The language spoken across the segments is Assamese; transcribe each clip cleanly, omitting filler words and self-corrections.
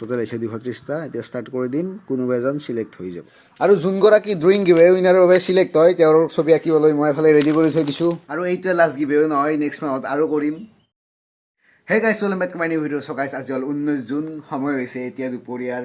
টোটেল আহিছে 230টা। এতিয়া ষ্টাৰ্ট কৰি দিম, কোনোবা এজন চিলেক্ট হৈ যাব। আৰু যোনগৰাকী ড্ৰয়িং গিভ এৱে উইনাৰৰ বাবে চিলেক্ট হয়, তেওঁৰ ছবি আঁকিবলৈ মই এফালে ৰেডি কৰি থৈ দিছোঁ। আৰু এইটোৱে লাষ্ট গিভ এৱে নহয়, নেক্সট মাহত আৰু কৰিম। Hey guys, welcome back to my new video. So guys, আজি হ'ল 19 জুন, সময় হৈছে এতিয়া দুপৰীয়াৰ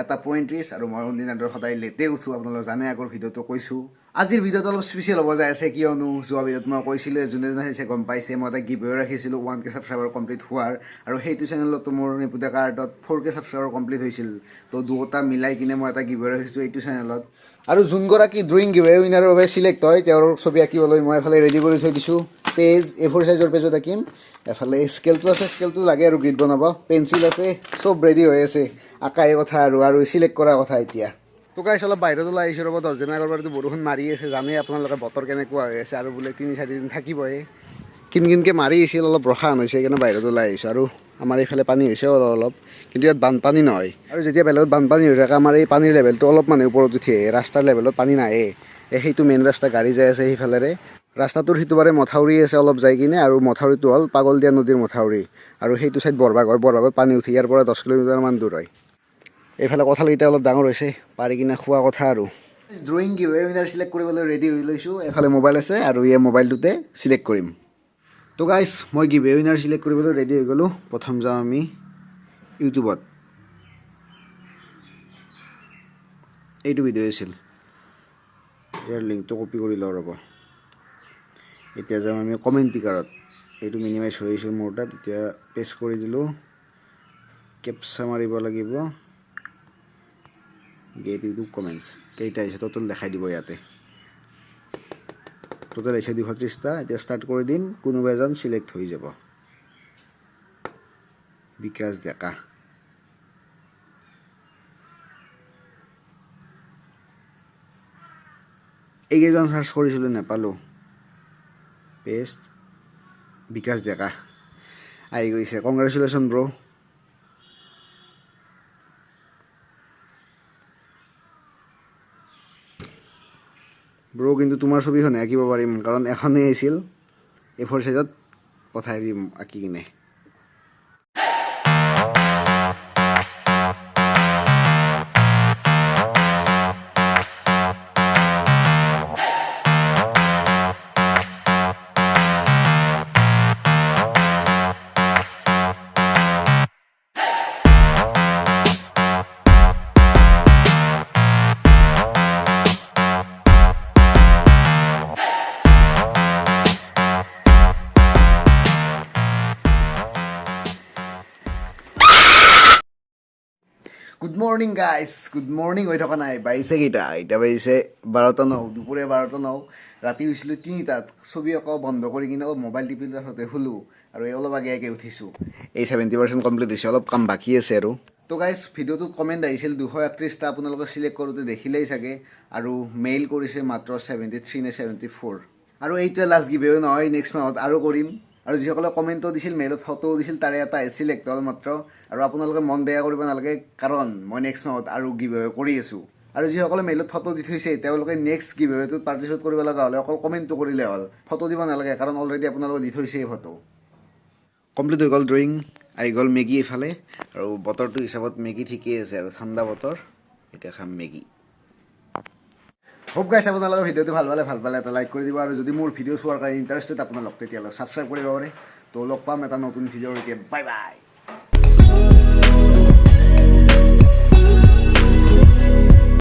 1:35 আৰু মই অন্দিনাৰ দৰে সদায় লেটে উঠোঁ, আপোনালোকে জানে, আগৰ ভিডিঅ'টো কৈছোঁ। আজিৰ ভিডিঅ'টো অলপ স্পেচিয়েল হ'ব যাই আছে, কিয়নো যোৱা ভিডিঅ'ত মই কৈছিলোঁ, যোনে যোনে চাইছে গম পাইছে, মই এটা গিভ এৱে ৰাখিছিলোঁ 1K subscriber complete হোৱাৰ। আৰু সেইটো চেনেলতো মোৰ নিপুডেকা আৰ্টত 4K subscriber complete হৈছিল। তো দুয়োটা মিলাই কিনে মই এটা গিভ এৱে ৰাখিছোঁ এইটো চেনেলত। আৰু যোনগৰাকী ড্ৰয়িং গিভ এৱে উইনাৰৰ বাবে চিলেক্ট হয়, তেওঁৰ ছবি আঁকিবলৈ মই এফালে ৰেডি কৰি থৈ দিছোঁ। পেজ A4 চাইজৰ পেজত আঁকিম। এফালে স্কেলটো আছে, স্কেলটো লাগে আৰু গ্ৰীড বনাব, পেঞ্চিল আছে, চব ৰেডি হৈ আছে। আঁকাই কথা আৰু চিলেক্ট কৰা কথা এতিয়া। তো গাইছ, অলপ বাহিৰত ওলাই আহিছোঁ ৰ'ব। 10 দিন আগৰ পৰাতো বৰষুণ মাৰি আছে, জানেই আপোনালোকে বতৰ কেনেকুৱা হৈ আছে, আৰু বোলে 3-4 দিন থাকিবই। কিন কিনকৈ মাৰি আছিল, অলপ ৰখা হৈছে, সেইকাৰণে বাহিৰত ওলাই আহিছোঁ। আৰু আমাৰ এইফালে পানী হৈছে অলপ অলপ, কিন্তু ইয়াত বানপানী নহয়। আৰু যেতিয়া বেলেগত বানপানী হৈ থাকে, আমাৰ এই পানীৰ লেভেলটো অলপ মানে ওপৰত উঠি আহে, ৰাস্তাৰ লেভেলত পানী নাহে। এই সেইটো মেইন ৰাস্তা, গাড়ী যাই আছে সেইফালেৰে। ৰাস্তাটোৰ সিটো পাৰে মথাউৰি আছে অলপ যাই কিনে, আৰু মথাউৰিটো হ'ল পাগলদিয়া নদীৰ মথাউৰি। আৰু সেইটো চাইড বৰভাগ হয়, বৰভাগত পানী উঠি ইয়াৰ পৰা 10 কিলোমিটাৰমান দূৰ হয়। এইফালে কঁঠালকেইটা অলপ ডাঙৰ হৈছে, পাৰি কিনে খোৱা কথা। আৰু drawing give away winner select কৰিবলৈ ৰেডি হৈ লৈছোঁ। এফালে মোবাইল আছে আৰু এই মোবাইলটোতে চিলেক্ট কৰিম। তো গাইছ, মই গিভ এৱে উইনাৰ চিলেক্ট কৰিবলৈ ৰেডি হৈ গ'লোঁ। প্ৰথম যাম আমি ইউটিউবত। এইটো ভিডিঅ' আছিল, ইয়াৰ লিংকটো কপি কৰি লওঁ ৰ'ব। এতিয়া যাম আমি কমেণ্ট পিকাৰত। এইটো মিনিমাইজ হৈ আহিছিল মোৰ তাত, এতিয়া পেষ্ট কৰি দিলোঁ। কেপচা মাৰিব লাগিব। গেট ইউটিউব কমেণ্টছ, কেইটা আহিছে টোটেল দেখাই দিব ইয়াতে। টোটেল আহিছে 230টা। এতিয়া ষ্টাৰ্ট কৰি দিম, কোনোবা এজন চিলেক্ট হৈ যাব। বিকাশ ডেকা। এইকেইজন চাৰ্চ কৰিছিলোঁ, নাপালোঁ। পেষ্ট, বিকাশ ডেকা আহি গৈছে। কংগ্ৰেচুলেশ্যন ব্ৰ'। ব্ৰ', কিন্তু তোমাৰ ছবিখনে আঁকিব পাৰিম, কাৰণ এখনেই আহিছিল। A4 চাইজত পঠাই দিম আঁকি কিনে। Good morning guys, good morning হৈ থকা নাই। বাজিছে কেইটা? এতিয়া বাজিছে 12টা 9, দুপৰীয়া 12টা 9। ৰাতি শুইছিলোঁ 3টাত। ছবি অঁকা বন্ধ কৰি কিনে অলপ মোবাইল টিপি, তাৰপিছতে শুলোঁ আৰু এই অলপ আগে আগে উঠিছোঁ। এই 70% কমপ্লিট হৈছে, অলপ কাম বাকী আছে আৰু। তো গাইজ, ভিডিঅ'টোত কমেণ্ট আহিছিল 231টা, আপোনালোকে চিলেক্ট কৰোঁতে দেখিলেই চাগে। আৰু মেইল কৰিছে মাত্ৰ 73 নে 74। আৰু এইটোৱে লাষ্ট গিভ এৱে নহয়, নেক্সট মাহত আৰু কৰিম। আৰু যিসকলে কমেণ্টো দিছিল, মেইলত ফটোও দিছিল, তাৰে এটা চিলেক্ট হ'ল মাত্ৰ। আৰু আপোনালোকে মন বেয়া কৰিব নালাগে, কাৰণ মই নেক্সট মাহত আৰু গিভ এৱে কৰি আছোঁ। আৰু যিসকলে মেইলত ফটো দি থৈছে, তেওঁলোকে নেক্সট গিভ এৱেটোত পাৰ্টিচিপেট কৰিব লগা হ'লে অকল কমেণ্টটো কৰিলে হ'ল, ফটো দিব নালাগে, কাৰণ অলৰেডি আপোনালোকে দি থৈছে ফটো। কমপ্লিট হৈ গ'ল ড্ৰয়িং। আহি গ'ল মেগী এইফালে। আৰু বতৰটো হিচাপত মেগী ঠিকেই আছে আৰু ঠাণ্ডা বতৰ, এতিয়া খাম মেগী। হোপ গাইছ, আপোনালোকে ভিডিঅ'টো ভাল পালে, ভাল পালে এটা লাইক কৰি দিব। আৰু যদি মোৰ ভিডিঅ' চোৱাৰ কাৰণে ইণ্টাৰেষ্টেড আপোনালোক, তেতিয়াহ'লে ছাবস্ক্ৰাইব কৰিব পাৰে। তো লগ পাম এটা নতুন ভিডিঅ'ৰ। এতিয়া বাই বাই।